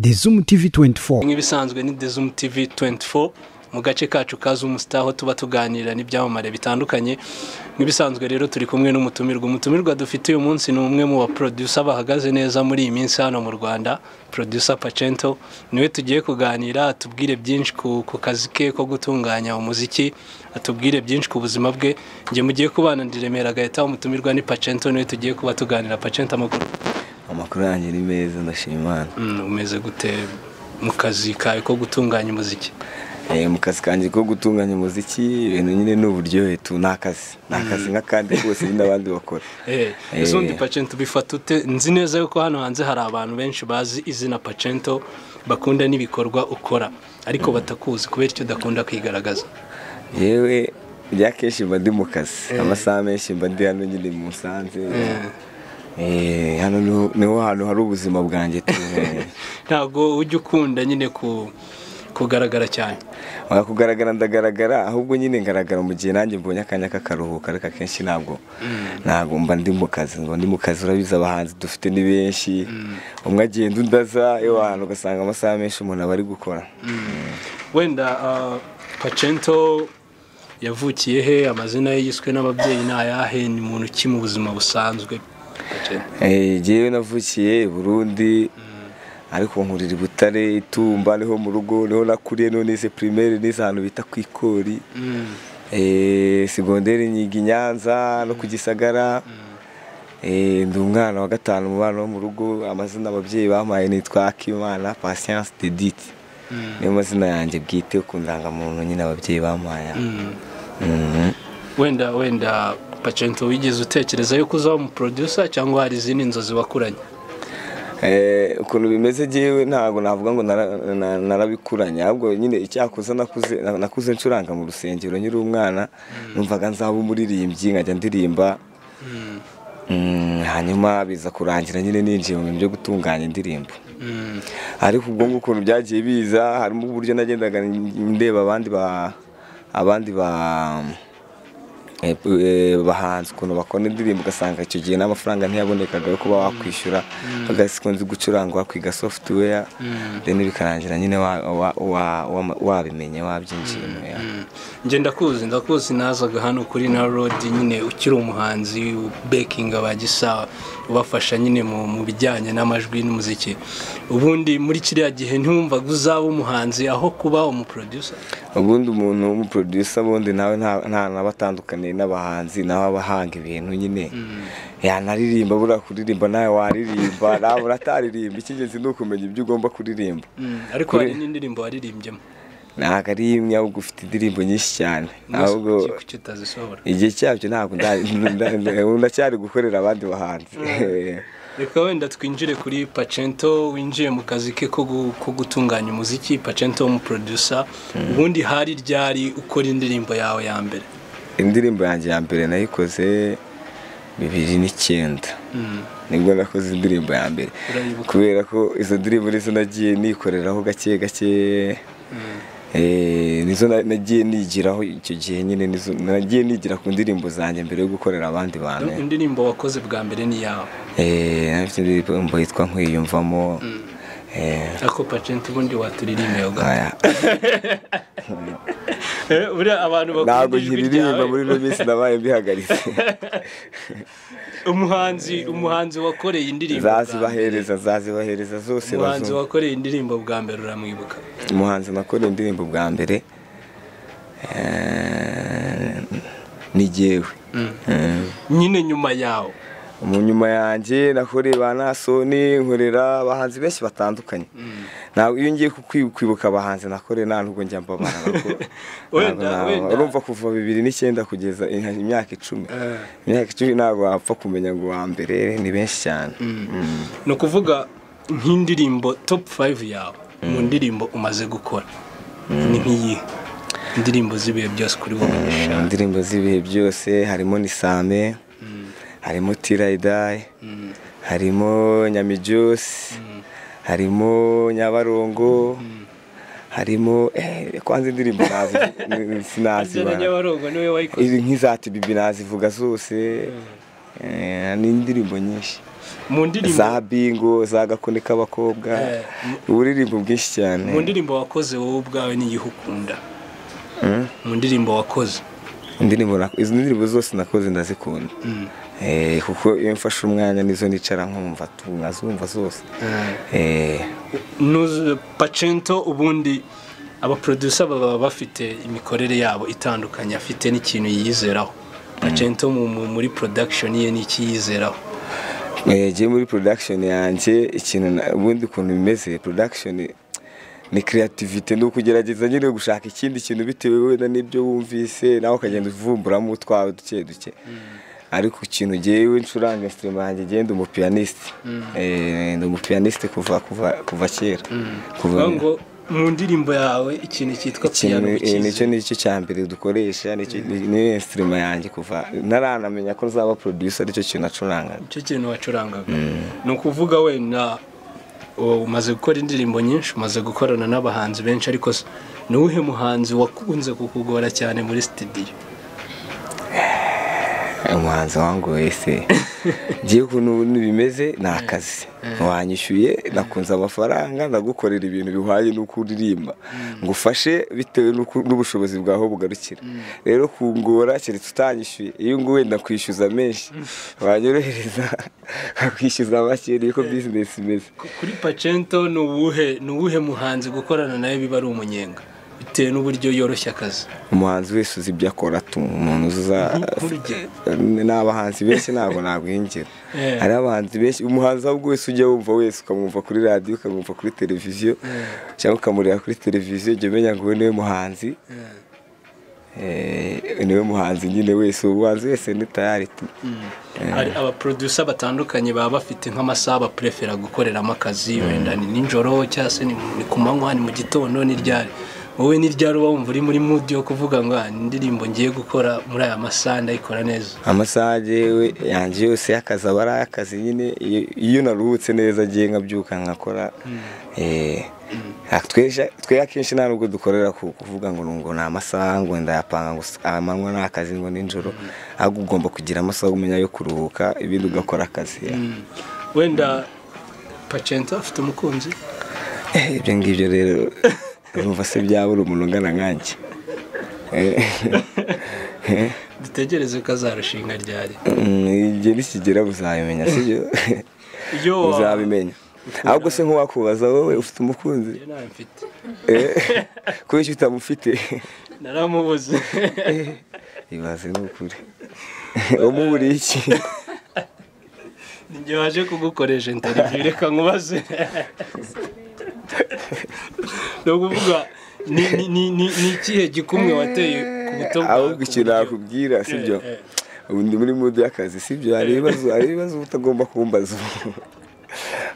The Zoom TV 24. Nk'ibisanzwe ni The Zoom TV 24 mu gace kacu ka Zoom Star, aho tuba tuganira n'ibyamamare bitandukanye. Nk'ibisanzwe rero turi kumwe n'umutumirwa. Umutumirwa dufite uyu munsi ni umwe mu ba producer bahagaze neza muri iyi minsi hano mu Rwanda, producer Pacento. Niwe tugiye kuganira, atubwire byinshi ku kazi ke ko gutunganya umuziki, atubwire byinshi ku buzima bwe. Njye mugiye kubana ndi Remera Gahita, umutumirwa ni Pacento, niwe tugiye kuba tuganira. Pacento, amakuru? Amakuru yanjye ni meza, ndashima Imana. Umeze gute mu kazi kawe ko gutunganya umuziki? Mu kazi kanjye ko gutunganya umuziki, ibintu nyine ni uburyohe tu, ni akazi, ni akazi nk'akandi kose nyine abandi bakora. Ubundi Pacento bifata ute? Nzi neza yuko hano hanze hari abantu benshi bazi izina Pacento, bakunda n'ibikorwa ukora, ariko batakuzi kubera icyo udakunda kwigaragaza. Yewe, bya kenshi mba ndi mu kazi, amasaha menshi mba ndi hano nyine mu Musanze. Hano niho hantu hari ubuzima bwanjye tu. Ntabwo ujya ukunda nyine kugaragara cyane? Oya, kugaragara ndagaragara, ahubwo nyine ngaragara mu gihe nanjye mbonye akanya k'akaruhuko, ariko akenshi ntabwo mba ndi mu kazi, mba ndi mu kazi. Urabizi abahanzi dufite ni benshi, umwe agenda undi aza, iyo hantu ugasanga amasaha menshi umuntu aba ari gukora. Wenda Pacento yavukiye he? Amazina ye yiswe n'ababyeyi ni ayahe? Ni muntu ki mu buzima busanzwe, Pacento? Jyewe navukiye i Burundi, ariko nkurira i Butare, Itumba niho mu rugo, niho nakuriye, niho nize primaire, nize ahantu bita ku Ikori. Segonderi nyiga i Nyanza no ku Gisagara. Ndi umwana wa gatanu mu bana bo mu rugo. Amazina ababyeyi bampaye nitwa Akimana Patience Dedite. Niyo mazina yanjye bwite ku ndangamuntu nyine ababyeyi bampaye. Wenda Pacento, wigeze utekereza yuko uzaba umu producer cyangwa hari izindi nzozi wakuranye? Ukuntu bimeze, jyewe ntabwo navuga ngo narabikuranye, ahubwo nyine icyakoze nakuze ncuranga mu rusengero nkiri umwana. Numvaga nzaba umuririmbyi, nkajya ndirimba. Hanyuma biza kurangira nyine ninjiye mu bintu byo gutunganya indirimbo. Ariko ubwo nguko ukuntu byagiye biza, harimo uburyo nagendaga ndeba abandi bahanzi ukuntu bakora indirimbo, ugasanga icyo gihe n'amafaranga ntiyabonekaga yo kuba wakwishyura, ugasanga gucuranga, wakwiga software, then bikarangira nyine wabimenye, wabyinjiyemo, yeah. Njye ndakuzi, nazaga hano kuri na road nyine ukiri umuhanzi bekinga ba Gisa, ubafasha nyine mu bijyanye n'amajwi n'umuziki. Ubundi muri kiriya gihe ntiwumvaga uzaba umuhanzi aho kuba umuproducer? Ubundi umuntu w'umuproducer, ubundi nawe nta nabatandukaniye n'abahanzi, nawe aba ahanga ibintu nyine, yanaririmba. Buriya kuririmba nawe waririmba, nawe urataririmba. Icy'ingenzi ni ukumenya ibyo ugomba kuririmba. Ariko hari n'indirimbo wariririmbyemo? Ntabwo ari imwe, ahubwo ufite indirimbo nyinshi cyane, ahubwo Kuki utazisohora? igihe cyabyo ntabwo ndacyari gukorera abandi bahanzi. Reka wenda twinjire kuri Pacento winjiye mu kazi ke ko gutunganya umuziki. Pacento w'umuproducer, ubundi hari ryari ukora indirimbo yawe ya mbere? Indirimbo yanjye ya mbere nayikoze 2009, nibwo nakoze indirimbo ya mbere. Urayibuka? Kubera ko izo ndirimbo nizo nagiye nikoreraho gake gake. Nizo nagiye nigiraho icyo gihe nyine, nizo nagiye nigira ku ndirimbo zanjye mbere yo gukorera abandi bantu. Indirimbo wakoze bwa mbere ni iyawe? Nafite indirimbo yitwa Nkwiyumvamo. Ariko Pacento, ubundi waturirimbiye gato? Aya. Buriya abantu bakunda Ntabwo ijwi nkiririmba ryawe. muri ino minsi, nabaye mbihagaritse. Umuhanzi wakoreye indirimbo bwa mbere. Zazibahereza zose Umuhanzi bazumva. wakoreye indirimbo bwa mbere, uramwibuka? Umuhanzi nakoreye indirimbo bwa mbere ni jyewe. Nyine nyuma yawe? Mu nyuma yanjye nakoreye ba Nasoni, nkorera abahanzi benshi batandukanye. Ntabwo iyo ngiye kwibuka abahanzi nakoreye, nta nubwo njya mbabara Urumva kuva 2009 kugeza imyaka 10, imyaka 10, ntabwo wapfa kumenya ngo uwa mbere, ni benshi cyane. Ni ukuvuga nk'indirimbo top 5 yawe mu ndirimbo umaze gukora ni nk'iyihe, indirimbo z'ibihe byose kuri wowe eshanu? Indirimbo z'ibihe byose harimo Nisame, harimo Tirayidayi, harimo Nyamijosi, harimo Nyabarongo, harimo kwanza indirimbo nazi Harya na sinazibara. Nyabarongo niwe wayikoze? Izi nk'iza Tibibi nazivuga zose. Ni indirimbo nyinshi mu ndirimbo za bingo za gakoni k'abakobwa, uburirimbo bwinshi cyane. Mu ndirimbo wakoze wowe ubwawe ni ukunda? Mu ndirimbo wakoze, indirimbo izo ndirimbo zose nakoze ndazikunda. Kuko iyo mfashe umwanya nizo nicara nkumva nkazumva zose. Pacento ubundi aba producer baba bafite imikorere yabo itandukanye, afite n'ikintu yiyizeraho. Pacento muri production ye n'iki yizeraho? Ngiye muri production yanjye ikintu ubundi ukuntu bimeze, production ni creativity, ni ukugerageza nyine gushaka ikindi kintu bitewe wenda n'ibyo wumvise nawe ukagenda uvumburamo utwawe duke duke. Ariko ikintu ngewe ncuranga instrument yanjye, ngenda umupianiste. Ndi umupianiste kuva kera. Kuva ngo mu ndirimbo yawe ikintu cyitwa piano nicyo nicyo cya mbere dukoresha, nicyo ni instrument yanjye kuva naranamenya ko nzaba producer, aricyo kintu nacurangaga. Icyo kintu wacurangaga ni ukuvuga wenda umaze gukora indirimbo nyinshi, umaze gukorana n'abahanzi benshi, ariko ni uwuhe muhanzi wakunze kukugora cyane muri studio? Umuhanzi wangu wese ngiye ukuntu bimeze ni akazi, wanyishyuye nakunze amafaranga, ndagukorera ibintu bihwanye n'uko uririmba ngufashe bitewe n'ubushobozi bwaho bugarukira. Rero kungora keretse utanyishyuye, iyo ngo wenda kwishyuza menshi wanyorohereza nkakwishyuza make, niko business imeze. Kuri Pacento ni uwuhe muhanzi gukorana nawe biba ari umunyenga bitewe n'uburyo yoroshya akazi? Umuhanzi wese uzi ibyo akora, umuntu uza n'abahanzi benshi ntabwo nagwingira. Hari abahanzi benshi, umuhanzi ahubwo wese ujya wumva wese ukamwumva kuri radiyo, ukamwumva kuri televiziyo cyangwa ukamureba kuri televiziyo, jya umenya ngo niwe muhanzi. Niwe muhanzi nyine wese, umuhanzi wese ni tayari tu. Hari abaproducer batandukanye baba bafite nk'amasaha baprefera gukoreramo akazi, wenda ni nijoro cyangwa se ni ku manywa, ni mu gitondo, ni ryari? Wowe ni ryari uba wumva uri muri mood yo kuvuga ngo indirimbo ngiye gukora muri aya masaha ndayikora neza? Amasaha jewe yanjye yose y'akazi aba ari ay'akazi nyine, iyo naruhutse neza ngiye nkabyuka nkakora. Twe akenshi nta nubwo dukorera kuvuga ngo ni amasaha ngo ndayapanga ngo amanywa ni akazi ngo nijoro, ahubwo ugomba kugira amasaha umenya yo kuruhuka ibindi ugakora akazi. Wenda Pacento afite umukunzi? Ibyo ngibyo rero urumva se byabura umuntu ungana nkanjye. Dutegereze ko azarushinga ryari? Igihe nikigera uzabimenya, sibyo? Uzabimenya. Ahubwo se nk'uwakubaza wowe ufite umukunzi? Nawe mfite. Kubera iki utamufite? Naramubuze. Ibaze ni ukuri. Umuburiye iki? Ninjye waje kugukoresha interview, reka nkubaze. Ni ukuvuga ni ikihe gikumwe wateye ku buto bwawe? Ahubwo ikintu nakubwira sibyo, ubu ndi muri mood y'akazi sibyo, hari ibibazo utagomba kumbaza.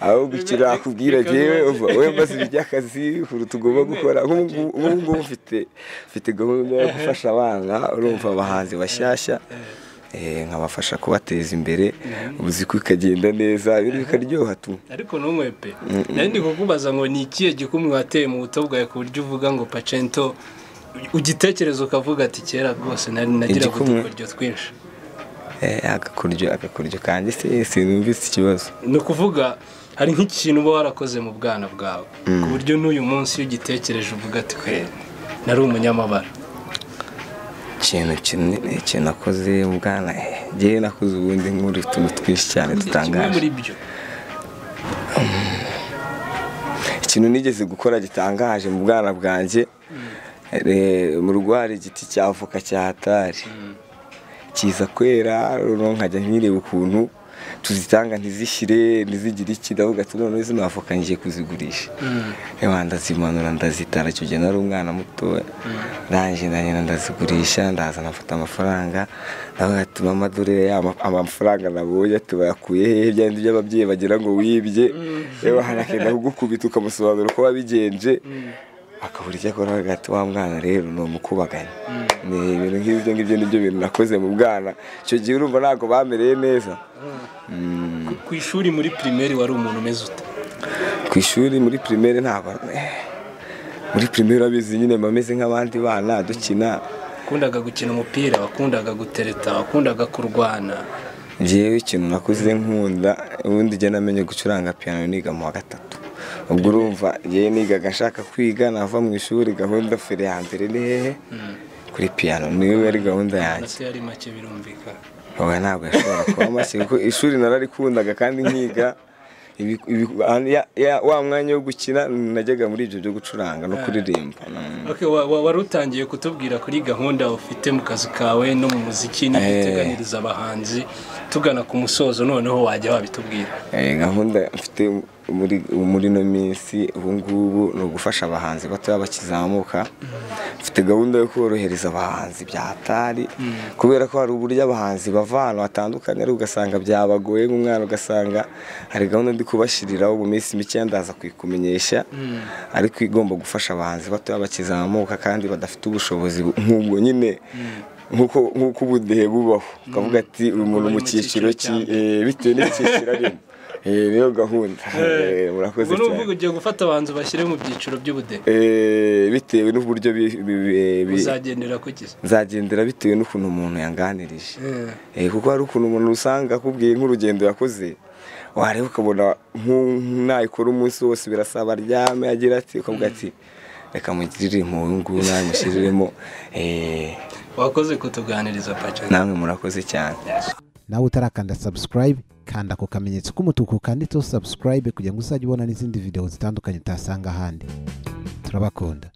Ahubwo ikintu nakubwira jewe uva wowe mbaza iby'akazi ukuntu tugomba gukora. Nk'ubu ngubu mfite gahunda yo gufasha abana, urumva abahanzi bashyashya, nkabafasha kubateza imbere, ubuzima bukagenda neza, ibintu bikaryoha tu. Ariko ntunywe pe, nari ndi kukubaza ngo ni ikihe gikumwe wateye mu buto bwawe ku buryo uvuga ngo Pacento ugitekereza ukavuga ati kera rwose nari nagira udukoryo twinshi? Agakoryo kanjye se sinumvise ikibazo. Ni ukuvuga hari nk'ikintu uba warakoze mu bwana bwawe ku buryo n'uyu munsi iyo ugitekereje uvuga ati kwe nari umunyamabara. Ikintu nakoze mu bwana, ngewe nakoze ubundi nkuru utuntu twinshi cyane dutangaje. Kimwe muri byo ikintu nigeze gukora gitangaje mu bwana bwanjye, mu rugo hari igiti cya avoka cya hatari kiza kwera, noneho nkajya nkireba ukuntu tuzitanga ntizishyire ntizigire iki, ndavuga ati noneho zino avoka ngiye kuzigurisha. Ndazimanura ndazitara, icyo gihe nari umwana muto, ndangije ndagenda ndazigurisha, ndaza nafata amafaranga, ndavuga ati mama dore amafaranga nabonye tubayakuye hehe, bya bindi by'ababyeyi bagira ngo wibye, harakenda kugukubita ukamusobanura uko wabigenje, akabura icyo akora, ati wa mwana rero ni umukubaganya. Ni ibintu nk'ibyo ngibyo nibyo bintu nakoze mu bwana, icyo gihe urumva ntabwo bamereye neza. Ku ishuri muri primaire wari umuntu umeze ute? Ku ishuri muri primaire ntabwo, muri primaire urabizi nyine bameze nk'abandi bana dukina. Wakundaga gukina umupira, wakundaga gutereta, wakundaga kurwana? Njyewe ikintu nakuze nkunda, ubundi njye namenye gucuranga piano niga mu wa 3. Ubwo urumva njyewe nigaga nshaka kwiga, nava mu ishuri gahunda fere ya mbere ni hehe? Kuri piano, niyo yari gahunda yanjye. Yari make birumvikana. Oya ntabwo yashobora kuba make kuko ishuri nararikundaga kandi nkiga wa mwanya wo gukina najyaga muri ibyo byo gucuranga no kuririmba. Okay, wari utangiye kutubwira kuri gahunda ufite mu kazi kawe no mu muziki n'ibiteganiriza abahanzi, tugana ku musozo noneho wajya wabitubwira. Gahunda mfite muri no minsi ubu ngubu ni ugufasha abahanzi bato bakizamuka. Mfite gahunda yo korohereza abahanzi bya hatari, kubera ko hari uburyo abahanzi bava ahantu hatandukanye ari ugasanga byabagoye nk'umwana, ugasanga hari gahunda ndi kubashiriraho mu minsi mike ndaza kuyikumenyesha, ariko igomba gufasha abahanzi bato bakizamuka kandi badafite ubushobozi nk'ubwo nyine, nk'uko ubudehe bubaho ukavuga ati uyu muntu mu cyiciro bitewe n'icyiciro arimo. Niyo gahunda. Murakoze cyane. Ubwo ugiye gufata abantu bashyire mu byiciro by'ubudehe. Bitewe n'uburyo uzagendera kukiza. Nzagendera bitewe n'ukuntu umuntu yanganirije. Kuko hari ukuntu umuntu usanga akubwiye nk'urugendo yakoze, wareba ukabona nayikora umunsi wose birasaba aryame agira ati, ukavuga ati reka mugirire impuhwe nguyu nawe mushyiriremo. Wakoze kutuganiriza Pacha. Namwe murakoze cyane. Nawe utarakanda subscribe, kanda ku kamenyetso k'umutuku kanditseho subscribe kugira ngo uzajye ubona n'izindi video zitandukanye utasanga ahandi. Turabakunda.